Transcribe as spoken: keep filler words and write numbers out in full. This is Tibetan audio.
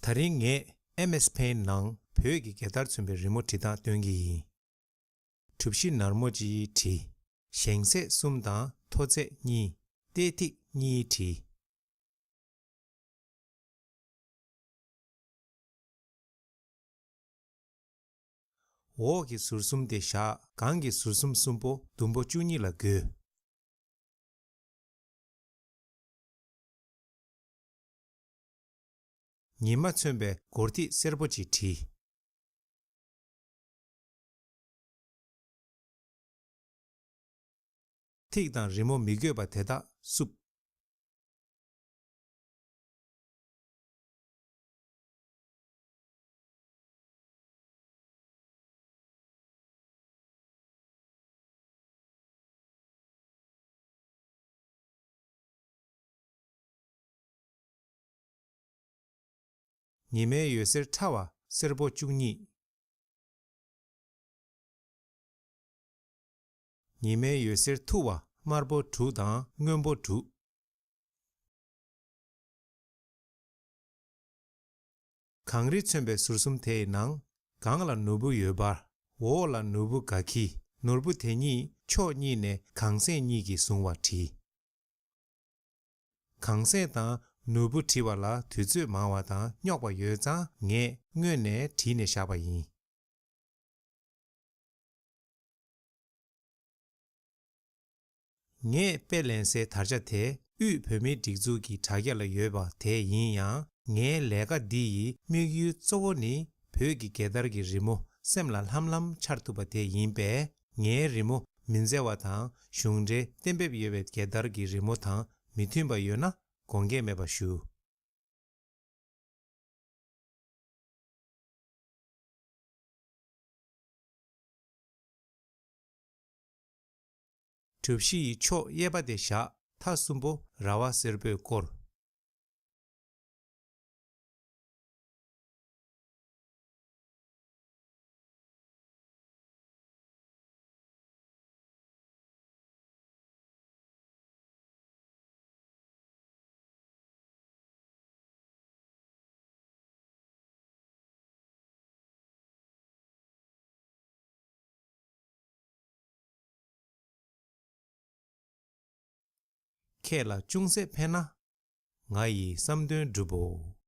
ད་རིང་ངས་ཨེམ་ཨེས་པེན་ནང་བོད་ཀྱི་རྒྱལ་དར་མཚོན་པའི་རི་མོ་བྲིས་སྟངས་སྟོན་གྱི་ཡིན། གྲུ་བཞི་ནར་མོ་ཅིག་བྲིས། ཞེང་ཚད་གསུམ་དང་མཐོ་ཚད་གཉིས། ཏེ་ཐིག་གཉིས་བྲིས། འོག་གི་ཟུར་གསུམ་དེ་བཞག། སྒང་གི་ཟུར་གསུམ་གསུམ་པོ་ཟླུམ་པོ་བཅུ་གཉིས་ལ་བགོས། ཉི་མ་མཚོན་པའི་སྒོར་ཐིག་སེར་པོ་ཅིག་བྲིས། ཐིག་དང་རི་མོ་མི་དགོས་པ་དེ་དག་བསུབ། ཉི་མའི་འོད་ཟེར་ཕྲ་བ་སེར་པོ་བཅུ་གཉིས། ཉི་མའི་འོད་ཟེར་ཐུ་བ་དམར་པོ་དྲུག་དང་སྔོན་པོ་དྲུག། གངས་རི་མཚོན་པའི་ཟུར་གསུམ་དེའི་ནང་སྒང་ལ་ནོར་བུ་ཡོད་པ། འོག་ལ་ནོར་བུ་དགའ་ཁྱི། ནོར་བུ་དེ་གཉིས་ཕྱོགས་གཉིས་ནས་གངས་སེང་གཉིས་ཀྱིས་བཟུང་བ་བྲིས། གངས་སེང་དང་ནོར་བུ་བྲིས་པ་ལ་དུས་ཚོད་མང་བ་དང་རྙོག་པ་ཡོད་ཙང་ངས་སྔོན་ནས་བྲིས་ནས་བཞག་པ་ཡིན། ངས་དཔེ་ལེན་སའི་དར་ཆ་དེ་དབུས་བོད་མིའི་སྒྲིག་འཛུགས་ཀྱི་དྲ་རྒྱ་ལ་ཡོད་པ་དེ་ཡིན་ཡང་། ངའི་ལས་ཀ་འདི་ཡི་དམིགས་ཡུལ་གཙོ་བོ་ནི་བོད་ཀྱི་རྒྱལ་དར་གྱི་རི་མོ་སེམས་ལ་ལྷམ་ལྷམ་འཆར་ཐུབ་པ་དེ་ཡིན་པས། ངའི་རི་མོ་མི་མཛེས་པ་དང་གཞུང་འབྲེལ་གཏན་འབེབས་ཡོད་པའི་རྒྱལ་དར་གྱི་རི་མོ་དང་མི་མཐུན་པ་ཡོད་ན་དགོངས་འགལ་མེད་པ་ཞུ། གྲུ་བཞི་ཡི་ཕྱོགས་གཡས་པ་དེ་བཞག། མཐའ་གསུམ་པོ་ར་བ་སེར་པོས་བསྐོར། ཁྱེད་ལ་ཅུང་ཟད་ཕན་ན། ང་ཡི་བསམ་དོན་འགྲུབ་བོ།